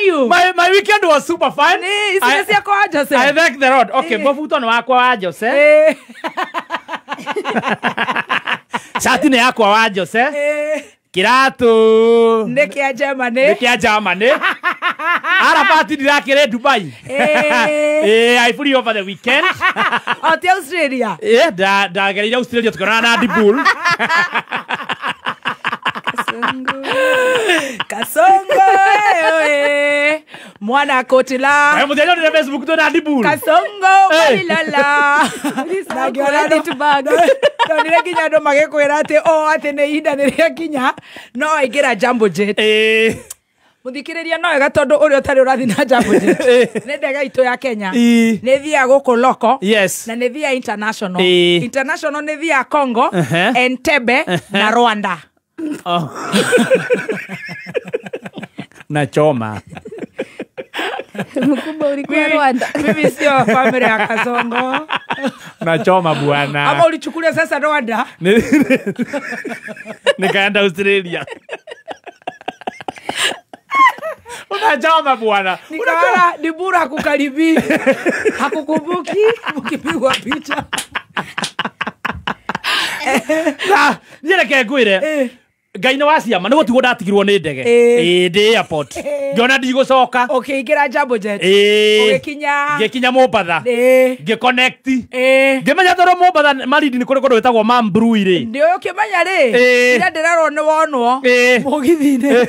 Are you? My weekend was super fun. Nĩ ici nĩ ciakwa wa Jose. I thank the Lord. Okay, mũbuto nĩ wakwa wa Jose. Shati nĩ yakwa wa Jose. Kĩratũ Nĩ kĩa Germany. Nĩ kĩa Germany. Arabati ndirakĩrĩ Dubai. I flew over the weekend. O ti Australia. Ndagereire Australia tukionana na Dibul. Kasongo. Kasongo mwana kotila. Mũthenya ndĩre Facebook twĩna Dibul. Kasongo malilala. Credit bag. Ndonire nginya andũ magĩkwĩra atĩ o atĩ nĩ ihinda nĩ rĩakinya no aingĩra Jambo Jet. Mũthikĩrĩria no wega tondũ ũrĩa ũtarĩ ũrathiĩ na Jambo Jet nĩ ndege itũ ya Kenya nĩ thiaga gũkũ loko na nĩ thiaga international. International nĩ thiaga Congo, Entebbe na Rwanda. Na choma. Mkubwa ulikuwa Rwanda. Mimi sio familia ya Kasongo. Na choma bwana. Ama ulichukulia sasa Rwanda? Nikaenda Australia. Unachoma bwana. Nikaona Dibura hakukaribi. Hakukumbuki mkipigwa picha. Na njereke ngwire. Ngai nĩ wa ciama nĩ gũtigwo ndatigirwo nĩ ndege. Ndĩ airport. Ngĩona ndigũcoka. Ũkĩingĩra Jambo Jet. Ũgĩkinya. Ngĩkinya Mombatha. Ngĩconnect. Ngĩmenya tondũ Mombatha Malindi nĩ kũrĩ kũndũ gwĩtagwo Mambrui rĩ. Nĩ ũkĩmenya rĩ. Ira ndĩrarwo nĩ wonwo. Mũgithi-inĩ.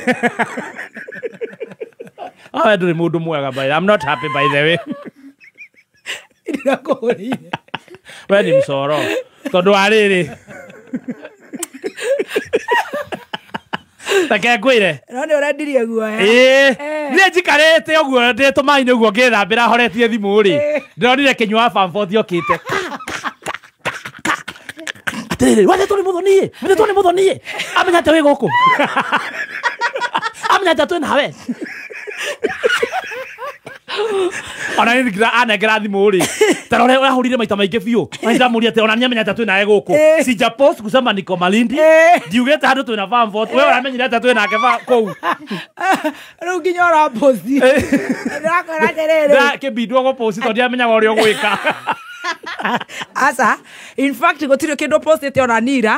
Ah, ndũrĩ mũndũ mwega by. I'm not happy by the way. Ndĩrakũhũrĩire. We nĩ mcoro. Tondũ wa rĩrĩ. Reke ngwĩre. No nĩ ũrendirie guoya. Niĩ njikarĩte ũguo ndĩ tũmaĩ-inĩ ũguo ngĩthambĩra horetie thimũ rĩ. Ndĩronire kĩnyua wa Bambothi okĩte. Atĩrĩrĩ, wethetwo nĩ Mũthoni ĩ? Wethetwo nĩ Mũthoni ĩ? Amenya atĩa wĩ gũkũ? Amenya atĩa twĩ nawe? Ona nĩ anengera thimũ rĩ. Ta rora ũrahũrire maita maingĩ biũ. Na ndamũria atĩ ona nĩamenya atĩa twĩ nawe gũkũ. Sija post kusema niko Malindi. Ndiugĩte handũ twĩ na Bambothi. We ũramenyire atĩa twĩ nake kũu? Rĩu nginya ũraposti. Ndĩrakwĩra atĩrĩrĩ. Ndakĩbindwo gũposti tondũ ndiamenyaga ũrĩa ũgwĩka. Asa, in fact gũtirĩ kĩndũ postĩte ona nira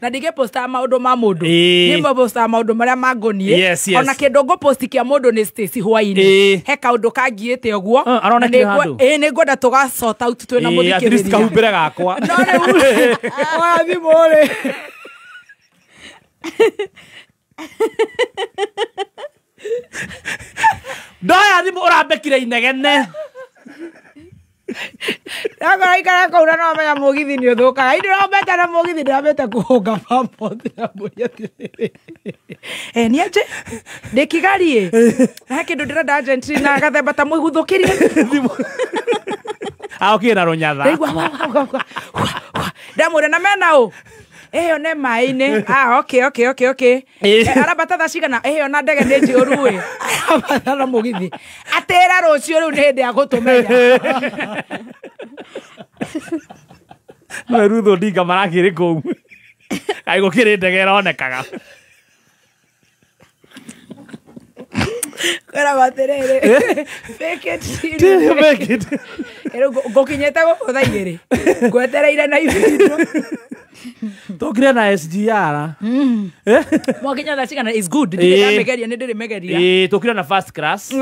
na ndingĩpostaga maũndũ ma mũndũ. Niĩ postaga maũndũ marĩa mangoniĩ. Ona kĩndũ ngũposti kĩa mũndũ nĩ Stacy hwaĩ-inĩ. He kaũndũ kangiĩte ũguo. Nĩ ngwenda tũga sort out twĩna mũthikĩrĩria. At least kahumbĩre gakwa. No rĩu oya thimũ rĩ. Ndoya thimũ ũrambekire inegene. Ndakora ikara kũu na no menya mũgithi nĩ ũthũkaga. Indi ndĩrambete na mũgithi ndĩrambete kũhũnga Bambothi na mũria atĩrĩrĩ. Nĩ anjĩ ndĩ Kigali ĩ. Na he kĩndũ ndĩrenda Argentina gathemba ta mũiguthũkĩrie. Aokire na rũnyatha. Ndaigua wa wa wa wa. Ndamũria na mena ũ? Ĩyo nĩ maĩ-inĩ. Ah, okay, okay, okay, okay. Arambata thaa cigana? Ĩyo na ndege nĩ njũru ĩ. Arambata na mũgithi. Atĩra rũciũ rĩu nĩ hĩndĩ ya gũtũmenya. No Ruth Odinga marakĩrĩ kũu. Kaĩ gũkĩrĩ ndege ĩronekaga. Kwĩragwo atĩrĩrĩ, fake it till you make it. Rĩu ngũkinyĩte gũkũ thaa igĩrĩ. Ngwetereire na ibindu. Tũkire na SGR. Mwakinya thaa cigana is good. Ndirĩ ndamĩgeria, nĩ ndĩrĩmĩgeria. Tũkire na first class.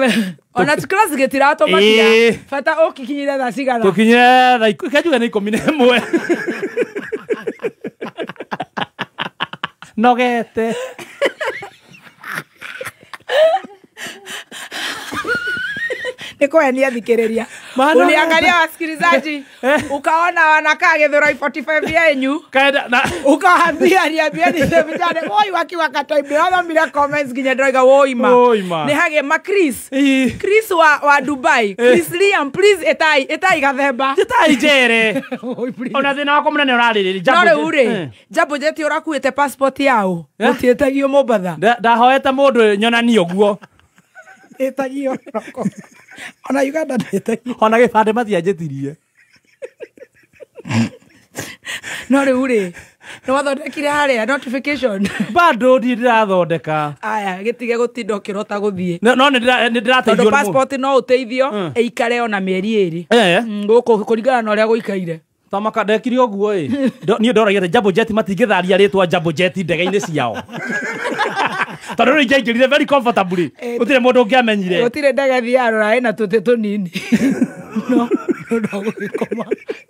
Ona class gĩtiratũmakia. Bata ũkikinyire thaa cigana? Tũkinyire thaa kenjuge nĩ 11. Nogete. Nĩ kũhenia thikĩrĩria. Uliangalia wasikilizaji ukaona wanakaa Githurai 45 yenyu ukaambia niambia ni vijana oi wakiwa kata ndĩrathomire comments nginya ndĩroiga woima nĩ hagĩ ma Chris Chris wa Dubai Chris Liam please etai etai gathemba etai njere ona thĩna wakwa mũnene ũrarĩrĩria no rĩu rĩ Jambo Jet ũrakuĩte passport yao gũtiĩtagio Mombatha ndahoete mũndũ nyonanie ũguo ĩtagio ona Uganda ndĩtagio ona gĩbandĩ matianjĩtirie No rĩu rĩ nĩ wathondekire harĩa notification Bado ndirĩ ndĩrathondeka. Aya gĩtige gũtinda ũkĩrota gũthiĩ. No no nĩ ndĩrateithio Tondũ nĩ mũndũ. passport no ũteithio ĩikare ona mĩeri 2. Gũkũ kũringana na ũrĩa gũikaire. Tamaka ndekire ũguo ĩ. Niĩ ndoragia atĩ Jambo Jet matingĩtharia rĩtwa Jambo Jet ndege-inĩ ciao. Tondũ rĩu ingĩaingĩrire very comfortably. Gũtirĩ mũndũ ũngĩamenyire. Gũtirĩ ndege thiaga rũraya ĩna tũtĩ tũnini. No no gũgĩkoma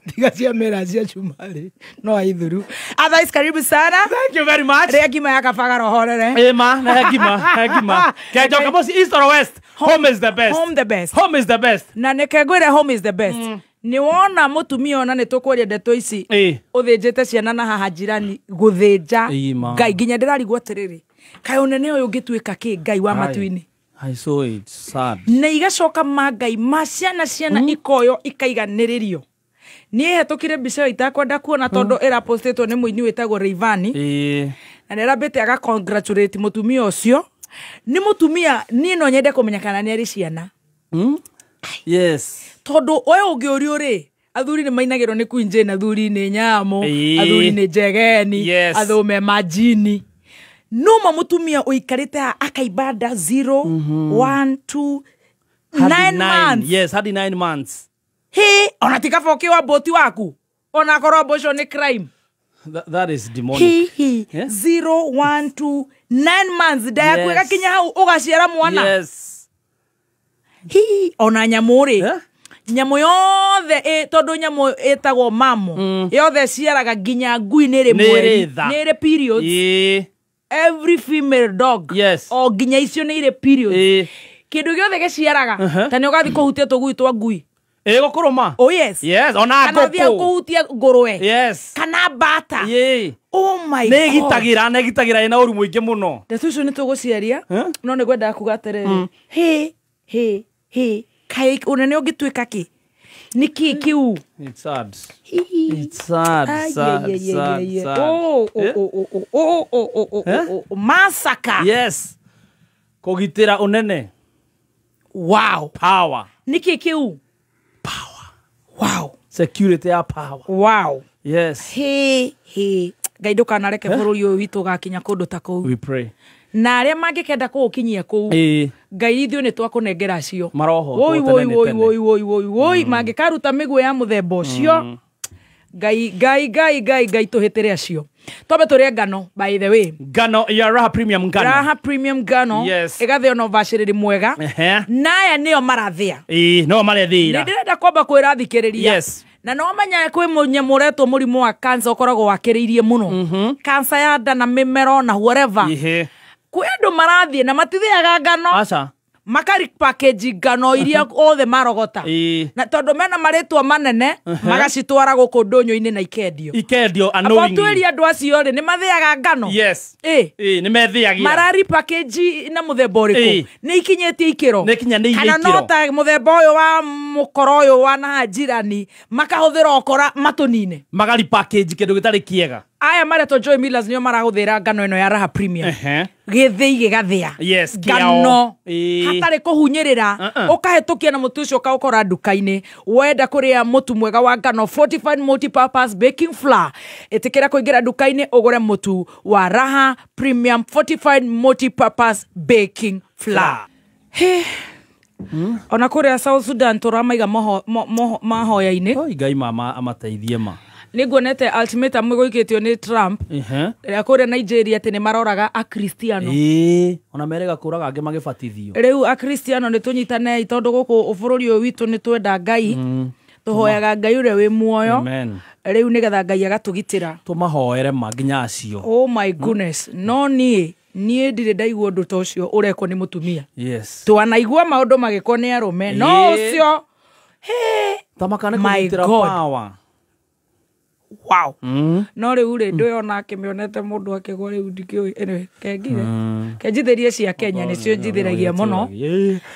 tiga cia mĩra cia cumarĩ no aithuru. Otherwise karibu sana. Thank you very much. Rĩa ngima ya kabagara ũhorere. Ĩ ma, na he ngima, he ngima. Kenjoka mũciĩ east or west, home is the best. Home the best. Home is the best. Na nĩke ngwĩre home is the best. Nĩ wona mũtumia ona nĩ tũkwaria ndeto ici ũthĩnjĩte ciana na haha njirani gũthĩnja Ngai nginya ndĩrarigwo atĩrĩrĩ kaĩ ũnene ũyũ ũngĩtuĩka kĩ Ngai wa matu-inĩ. I saw it sad. Na igacoka ma Ngai ma ciana ciana ikoyo ikaiganĩrĩrio. Niĩ hetũkire mbica ĩyo itakwenda kuona tondũ ĩrapostĩtwo nĩ mũini wĩtagwo Rayvanny. Na nĩarambĩte aga congratulate mũtumia ũcio. Nĩ mũtumia niĩ no nyende kũmenya kana nĩ arĩ ciana. Yes. Tondũ ũyũ ũngĩũrio rĩ athuri nĩ mainagĩrwo nĩ Queen Jane, athuri nĩ nyamũ, athuri nĩ njegeni, athome majini. Noma mũtumia ũikarĩte haha akaimba nda 0 1 2 9 months. Yes, hadi 9 months. He, ona ti kaba ũkĩoa mbũti waku. Ona korwo abortion nĩ crime. That is demonic. He, he. 0 1 2 9 months nda yaku ĩgakinya hau ũgaciara mwana. Yes. Hi, ona nyamũ rĩ. Nyamũ yothe tondũ nyamũ ĩtagwo mamo. Yothe ciaraga nginya ngui nĩ ĩrĩ mweri. Nĩ ĩrĩ periods. Every female dog. Yes. O nginya icio nĩ irĩ periods. Kĩndũ gĩothe gĩciaraga ta nĩ ũgathiĩ kũhutia tũgui twa ngui. Ĩgũkũrũma. Oh yes. Yes, ona ngũkũ. Kana ũthiĩ kũhutia ngũrwe. Yes. Kana mbata. Oh my God. Nĩ ĩgitagĩra, nĩ ĩgitagĩra ĩna ũru mũingĩ mũno. Ndeto icio nĩ tũgũciaria, no nĩ ngwendaga kuga atĩrĩrĩ. He, he, he. Kaĩ ũnene ũngĩtuĩka kĩ? Nĩ kĩ kĩu? It's sad. It's sad, sad, sad, sad. Oh, oh, oh, oh, oh, oh, oh, oh, oh. Massacre. Yes. Kũgitĩra ũnene. Wow. Power. Nĩ kĩ kĩu? Power. Wow. Security ya power. Wow. Yes. He, he. Ngai ndũkanareke bũrũri ũyũ witũ ũgakinya kũndũ ta kũu. We pray. Na arĩa mangĩkenda kũũkinyia kũu Ngai ithuĩ nĩ twakũnengera acio. Maroho. Woi woi woi woi woi woi woi mangĩkaruta mĩguĩ ya mũthemba ũcio. Ngai Ngai Ngai Ngai Ngai tũhĩtĩre acio. Twambe tũrĩe ngano by the way. Ngano ya Raha Premium ngano. Raha Premium ngano. Yes. Ĩgathĩo na ũbacĩrĩri mwega. Na aya nĩo marathĩa. Ĩĩ, no marethĩĩra. Nĩ ndĩrenda kwamba kwĩra thikĩrĩria. Yes. Na no menya kwĩ mũnyamũ ũretwo mũrimũ wa cancer ũkoragwo wakĩrĩirie mũno. Cancer ya nda na mĩmero na whatever. Kwĩ andũ marathiĩ na matithĩaga ngano. Aca. Makari package ngano iria othe marogota. Na tondũ mena marĩtwa manene magacitwara gũkũ ndũnyũ-inĩ na ikendio. Ikendio annoyingly. Twĩrie andũ acio rĩ nĩ mathĩaga ngano. Yes. Nĩ methĩagia. Marari package na mũthemba ũrĩkũ? Nĩ ikinyĩtie ikĩro. Nĩ ikinyanĩirie ikĩro. Kana no ta mũthemba ũyũ wa mũkoro ũyũ wa na njirani makahũthĩra ũkora matũnine. Magari package kĩndũ gĩtarĩ kĩega. Aya maretwo Joy Millers nĩo marahũthĩra ngano ĩno ya Raha Premium. Gĩthĩi gĩgathĩa. Yes, ngano hatarĩ kũhunyĩrĩra ũkahĩtũkia na mũtu ũcio ũkaũkora nduka-inĩ. Wenda kũrĩa mũtu mwega wa ngano fortified multi-purpose baking flour, ĩtĩkĩra kũingĩra nduka-inĩ ũgũre mũtu wa Raha Premium fortified multi-purpose baking flour. Ona kũrĩa South Sudan tũramaiga mahoya-inĩ. Oi Ngai mama amateithie ma. Nĩnguonete ultimatum ĩgũikĩtio nĩ Trump ĩrĩa kũrĩa Nigeria atĩ nĩ maroraga akristiano. Ona merega kũraga angĩ magĩbatithio. Rĩu akristiano nĩ tũnyitanei tondũ gũkũ bũrũri ũyũ witũ nĩ twenda Ngai. Tũhoyaga Ngai ũrĩa wĩ muoyo. Rĩu nĩgetha Ngai agatũgitĩra. Tũmahoere ma nginya acio. Oh my goodness. No niĩ ndirĩ ndaigua ũndũ ta ũcio ũrekwo nĩ mũtumia. Yes. Twanaigua maũndũ magĩkwo nĩ arũme. No ũcio. Tamaka nĩ kũgitĩra power. Wow. No rĩu rĩ ndũyona akĩmĩonete mũndũ akĩgwa rĩu ndikĩũĩ. Anyway, kengire. Kenjithĩrie cia Kenya nĩcio njithĩragia mũno.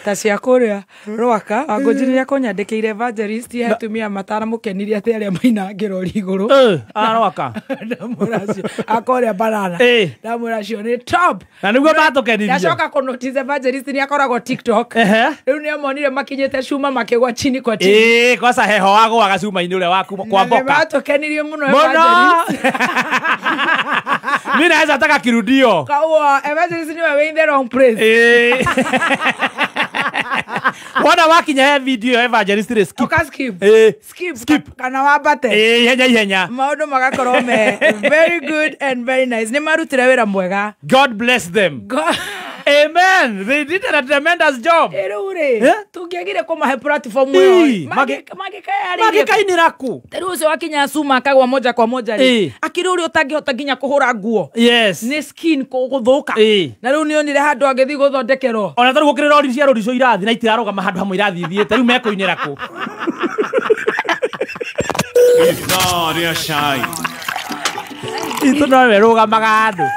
Ta cia kũrĩa Rwaka, Wangũnji nĩ akũnyandĩkĩire evangelist ya atumia mataramũkenirie atĩ arĩa mainangĩra ũrĩ igũrũ. Rwaka. Ndamwĩra acio. Akorĩa banana. Ndamwĩra acio nĩ top. Na nĩguo matũkenirie. Ndacoka kũnotice evangelist nĩ akoragwo TikTok. Rĩu nĩ amonire makinyĩte cuma makĩgwa chini kwa chini. Kwanza heho wagũaga cuma-inĩ ũrĩa wa kwa mboka. Na nĩ matũkenirie muno evangelist. Mimi naweza taka kirudio. Kwa evangelist ni wewe in the wrong place. Wana wakinya video evangelist re skip. Oka skip. Skip. Skip. Kana wabate. Henya henya. Maundu magakorwo me very good and very nice. Ni marutire wira mwega. God bless them. God. Amen. They did a tremendous job. Rĩu tũngĩagire kũmahe platform ĩyo magĩkainĩra kũ? Ta rĩu ũcio wakinya Suma akagwa moja kwa moja rĩ, akĩrĩ ũrĩa ũtangĩhota nginya kũhũra nguo. Yes. Nĩ skin gũthũka. Na rĩu nĩonire handũ agĩthiĩ gũthondekerwo. Ona ta rĩu gũkĩrĩ rori cia rori icio irathiĩ na itirarũgama handũ hamwe irathiĩ ithiĩte, rĩu mekũinĩra kũ? Itũ nowe rũgamaga andũ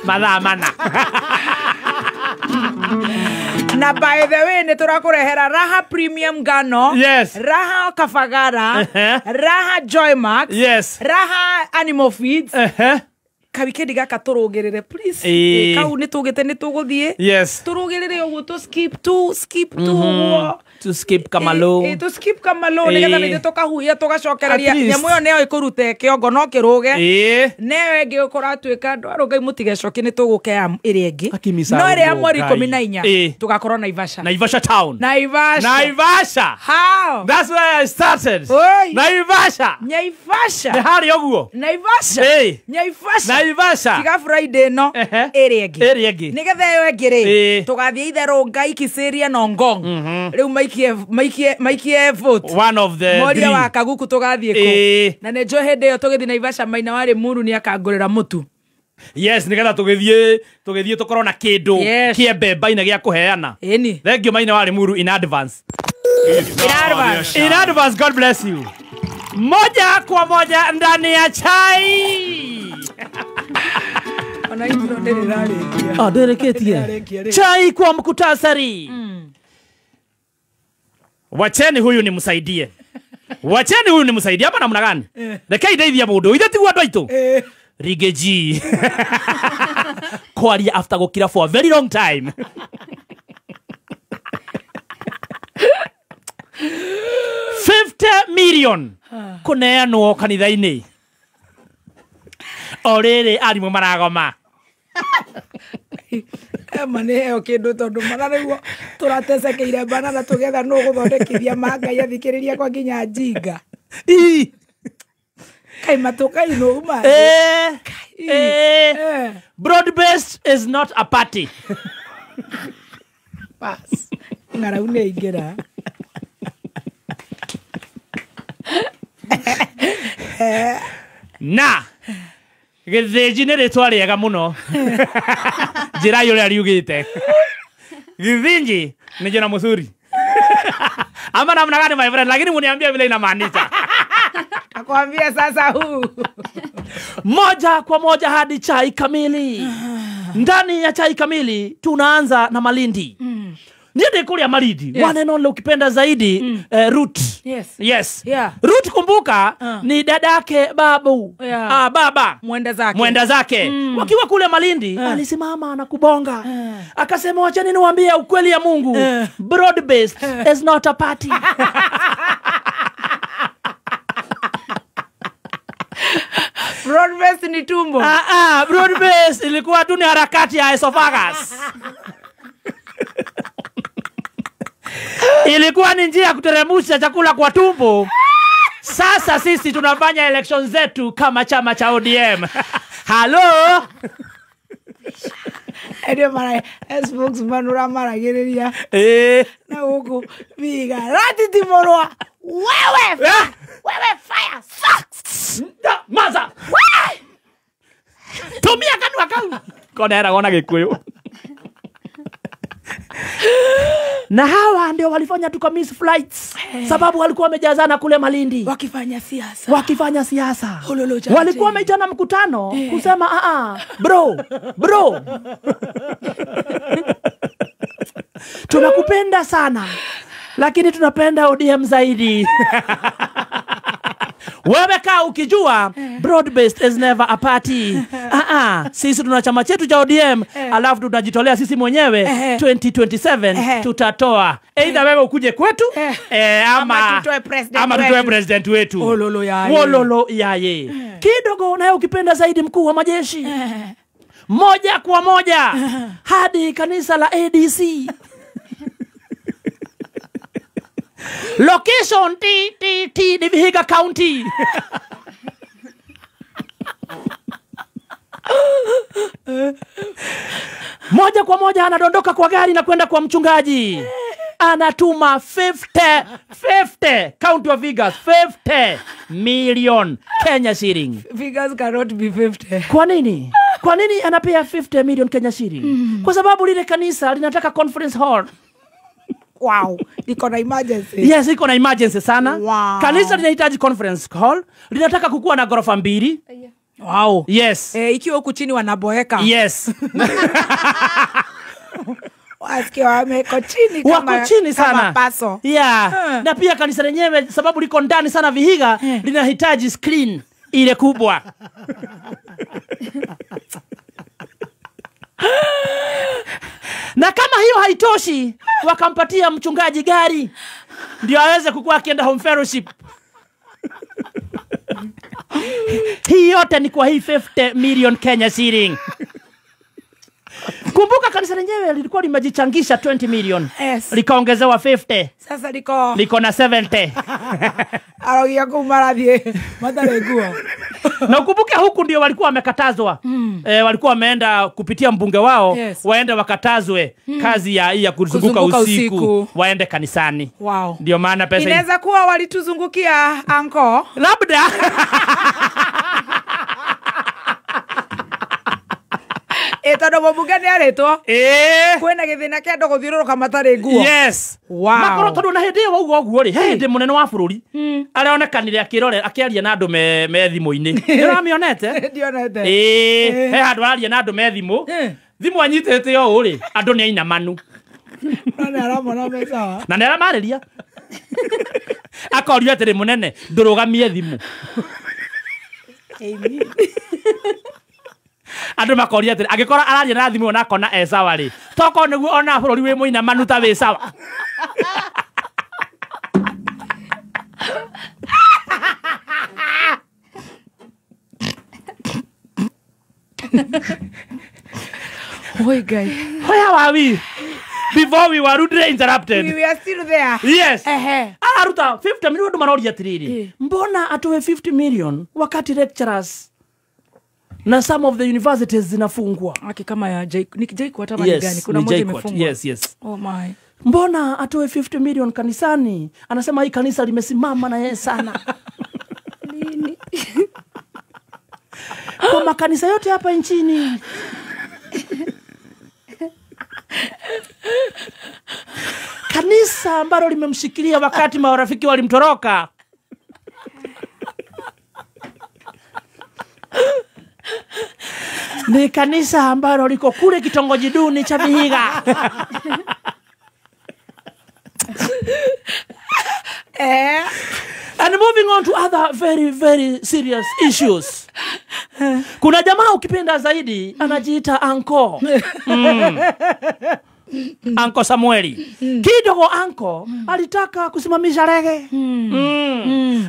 mathaa mana. Na by the way, nĩ tũrakũrehera Raha Premium Ngano. Yes. Raha Kafagara. Raha Joymax. Yes. Raha Animal Feeds. Kawikendi gaka tũrũgĩrĩre please. Kau nĩ tũgĩte nĩ tũgũthiĩ. Yes. Tũrũgĩrĩre ũguo tũ skip tu skip tu ũguo. To skip kamalo. To skip kamalo nĩgetha nĩ tũkahuhia tũgacokereria nyamũ ĩyo nĩyo ĩkũrute kĩongo no kĩrũge. Neyo ĩngĩ ũkoratuĩka ndwarũ Ngai mũtigecokie nĩ tũgũkea ĩrĩa ĩngĩ. No ĩrĩa ya mweri 14 tũgakorwo Naivasha. Naivasha town. Naivasha. Naivasha. How? That's where I started. Oi. Naivasha. Naivasha. Nĩ harĩa ũguo. Naivasha. Naivasha. Naivasha. Tiga Friday no ĩrĩa ĩngĩ. Ĩrĩa ĩngĩ. Nĩgetha ĩyo ĩngĩ rĩ tũgathiĩ itherũ Ngai Kisiria na Ngong. Rĩu maikie vote. One of the Moria wa Kaguku tũgathiĩ kũ. Na nĩ njũĩ hĩndĩ ĩyo tũgĩthiĩ Naivasha Maina warĩ Muru nĩ akangũrĩra mũtu. Yes, nĩgetha tũgĩthiĩ tũkorwo na kĩndũ kĩa mbemba-inĩ gĩa kũheana. Ĩni. Thank you Maina warĩ Muru in advance. In advance. In advance, God bless you. Moja kwa moja ndani ya chai. Ona intro ndĩrĩ rarĩkia. Ah, ndĩrĩkĩtie. Chai kwa mkutasari. Wacheni huyu nimsaidie. Wacheni huyu nimsaidie. Hapa namna gani? Rekei ndeithie mũndũ. Ithe tiguo andũ aitũ. Rigeji. Kwaria after gũkira for a very long time. 50 million kũneanwo kanitha-inĩ. O rĩrĩ arimũ maragoma. Ema nĩ heo kĩndũ tondũ mana nĩguo tũratecekeire banana tũgetha nũ gũthondekithia ma Ngai athikĩrĩria kwa nginya njinga. Kai matũkainũ uma. Broad based is not a party. Pass. Ng'arau nĩ aingĩra. Na gĩthĩnji nĩ rĩtwa rĩega mũno. Njĩra ũrĩa riugĩte. Gĩthĩnji nĩ jina mzuri. Ama namna gani my friend, lakini muniambia vile inamaanisha. Akwambia sasa huu. Moja kwa moja hadi chai kamili. Ndani ya chai kamili tunaanza na Malindi. Niende kule Malindi. One and only ukipenda zaidi Ruth. Yes. Yes. Yeah. Ruth kumbuka ni dadake babu. Yeah. Baba. Mwenda zake. Mwenda zake. Wakiwa kule Malindi alisimama na kubonga. Akasema wacheni niwaambie ukweli ya Mungu. Broad based is not a party. Broad based ni tumbo. Broad based ilikuwa tu ni harakati ya esophagus. Ilikuwa ni njia ya kuteremusha chakula kwa tumbo. Sasa sisi tunafanya election zetu kama chama cha ODM. Hello. Ndio mara spokesman uramaragĩrĩria. Na gũkũ Vihiga ratitimũrwa. Wewe. Wewe fire socks. Maza. Wewe. Tumia kanua kau. Kona era gona Gĩkũyũ. Na hawa ndio walifanya tuka miss flights. Sababu walikuwa wamejazana kule Malindi. Wakifanya siasa. Wakifanya siasa. Walikuwa wamejana mkutano kusema bro. Tunakupenda sana. Lakini tunapenda ODM zaidi. Wewe kaa ukijua broad based is never a party. Sisi tuna chama chetu cha ODM, alafu tunajitolea sisi mwenyewe 2027 tutatoa. Either wewe ukuje kwetu ama tutoe president wetu. Wololo yaye. Wololo yaye. Kidogo naye ukipenda zaidi mkuu wa majeshi. Moja kwa moja hadi kanisa la ADC. Location T T T ni Vihiga County. Moja kwa moja anadondoka kwa gari na kwenda kwa mchungaji. Anatuma 50 count your figures, 50 million Kenya shilling. Figures cannot be 50. Kwa nini? Kwa nini anapea 50 million Kenya shilling? Kwa sababu lile kanisa linataka conference hall. Wow, iko na emergency. Yes, iko na emergency sana. Wow. Kanisa linahitaji conference hall, linataka kukua na ghorofa 2. Wow. Yes. Ikiwa huku chini wanaboeka. Yes. Wasikia wameko chini kama, wako chini sana. Kama paso. Yeah. Na pia kanisa lenyewe sababu liko ndani sana Vihiga, linahitaji screen ile kubwa. Na kama hiyo haitoshi, wakampatia mchungaji gari ndio aweze kukua akienda home fellowship. Hii yote ni kwa hii 50 million Kenya shilling. Kumbuka kanisa lenyewe lilikuwa limejichangisha 20 million. Yes. Likaongezewa 50. Sasa liko na 70. Arogia kumarathie matare nguo. Na ukumbuke huku ndio walikuwa wamekatazwa. Walikuwa wameenda kupitia mbunge wao. Yes. Waende wakatazwe kazi ya kuzunguka usiku, waende kanisani. Wow. Ndio maana pesa inaweza kuwa walituzungukia anko. Labda. Tondu mũmbunge nĩ arĩtwo kwĩna gĩthĩna kĩa andũ gũthiũrũrũka matarĩ nguo. Yes. Wow. Makorwo tondu na hĩndĩ ĩyo wauga ũguo rĩ, he hĩndĩ mũnene wa bũrũri areonekanire akĩrore akĩaria na andũ me thimũ-inĩ. Nĩũramĩonete? Ndionete. He handũ araria na andũ me thimũ. Thimũ anyitĩte ũũ rĩ, andũ nĩ ainamanu. Na nĩ aramona me sawa. Na nĩ aramarĩria. Akorio atĩrĩ, mũnene, ndũrũgamie thimũ. Amen. Andũ makoria atĩrĩ, angĩkorwo araria na thimũ ona akona e sawa rĩ, tokorwo nĩguo ona bũrũri wĩ mũinamanu ta wĩ sawa. Oi, Ngai. Where were we before we were rudely interrupted? We are still there. Yes. Araruta 50 million. Andũ maroria atĩrĩrĩ, mbona atoe 50 million wakati lecturers na some of the universities zinafungwa? Aki kama ya JKUAT ama ni gani? Kuna moja imefungwa. Yes, yes. Oh my. Mbona atoe 50 million kanisani? Anasema hii kanisa limesimama na yeye sana. Nini? Kwa makanisa yote hapa nchini. Kanisa ambalo limemshikilia wakati marafiki walimtoroka. Ni kanisa ambalo liko kule kitongoji duni cha Vihiga. And moving on to other very very serious issues. Kuna jamaa ukipenda zaidi anajiita Anko. Anko Samueli. Kidogo Anko alitaka kusimamisha rege.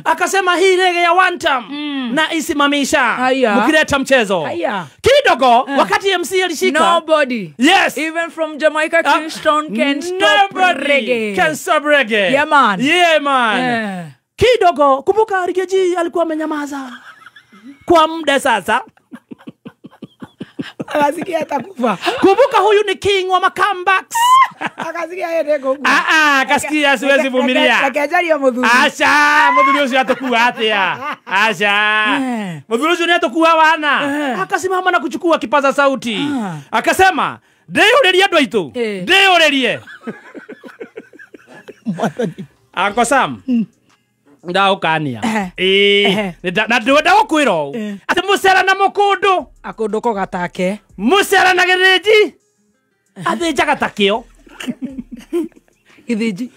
Akasema hii rege ya one term na isimamisha. Mkileta mchezo. Haya. Kidogo wakati MC alishika. Nobody. Yes. Even from Jamaica, Kingston can stop reggae. Can stop reggae. Yeah man. Yeah man. Kidogo kumbuka Rigathi alikuwa amenyamaza kwa muda sasa. Akasikia atakufa. Kumbuka huyu ni king wa comebacks. Akasikia yeye ndego. Akasikia siwezi vumilia. Akajali ya muthuri. Acha, muthuri ucio atakuwa atia. Acha. Muthuri ucio ni atakuwa wana. Akasimama na kuchukua kipaza sauti. Akasema, "Ndeyuririe andu aitu. Ndeyuririe." Uncle Sam. Ndaukania. Na ndagukwira ũũ atĩ mũcera na mũkũndũ akũndũ ko gatake mũcera na gĩthĩnji athĩnjaga ta kĩo gĩthĩnji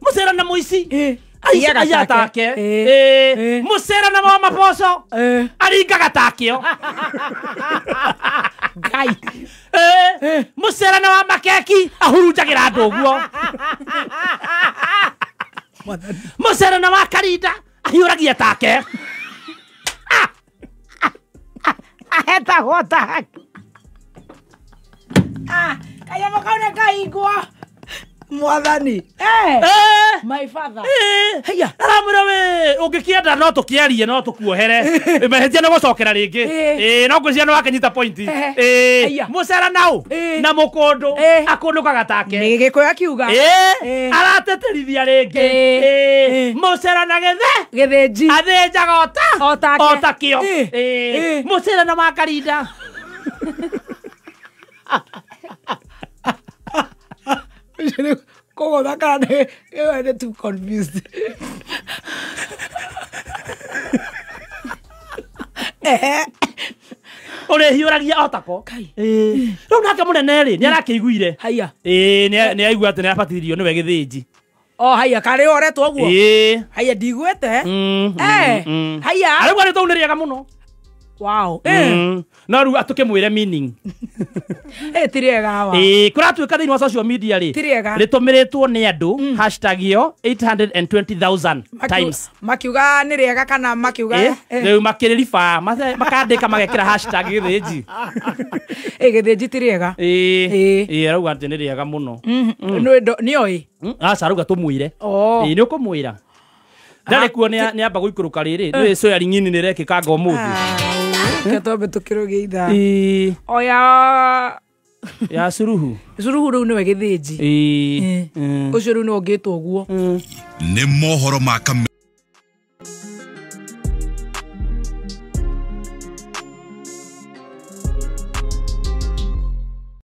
mũcera na mũici Aiyaga take. Mucere na wa maboco aringaga takio. Ngai. Mucere na wa makeki ahurunjagira andu uguo. Mucere na wa karinda ahiuragia take. Ahetagwo take. Kanyamũ kau nĩ kahingwo. Mwathani. My father. Haya. Aramwĩra we ũngĩkĩenda no tũkĩarie no tũkuohere. Mahĩtia nĩ gũcokera rĩngĩ. No ngwĩciria nĩ wakĩnyita point. Mũcera nau na mũkũndũ akũndũkaga take. Nĩ Gĩkũyũ akiuga. Arateterithia rĩngĩ. Mũcera na gĩthe. Gĩthĩnji. Athĩnjaga o takĩo. Mũcera na makarinda. Kogo thaka nĩ too confused. Ũrĩhiũragia o tako. Rĩu nake mũnene rĩ nĩ arakĩiguire. Haya. Nĩ aigua atĩ nĩ abatithirio nĩwe gĩthĩnji. O haya karĩ oretwo ũguo. Haya ndiguĩte. Haya. Arauga rĩtwa nĩ rĩega mũno. Wow. No rĩu atũkĩmwĩre meaning. Ti rĩega wa. Kũratuĩka thĩinĩ wa social media rĩ. Ti rĩega. Rĩtũmĩrĩtwo nĩ andũ hashtag ĩyo 820,000 times. Makiuga nĩ rĩega kana makiuga rĩu makĩrĩriba makandĩka magekĩra hashtag gĩthĩnji. Gĩthĩnji ti rĩega. Arauga atĩ nĩ rĩega mũno. Nĩoĩ. Aca arauga tũmwĩre. Nĩ ũkũmwĩra. Ndarĩ kuo nĩ amba gũikũrũka rĩrĩ. Nĩ swearing in nĩ ĩrekĩkanga ũmũthĩ. Katobe tukiruge ithaa. Oya ya Suruhu. Suruhu rĩu nĩwe gĩthĩnji. Ũcio rĩu nĩwe ũngĩtwo ũguo. Nĩ mohoro ma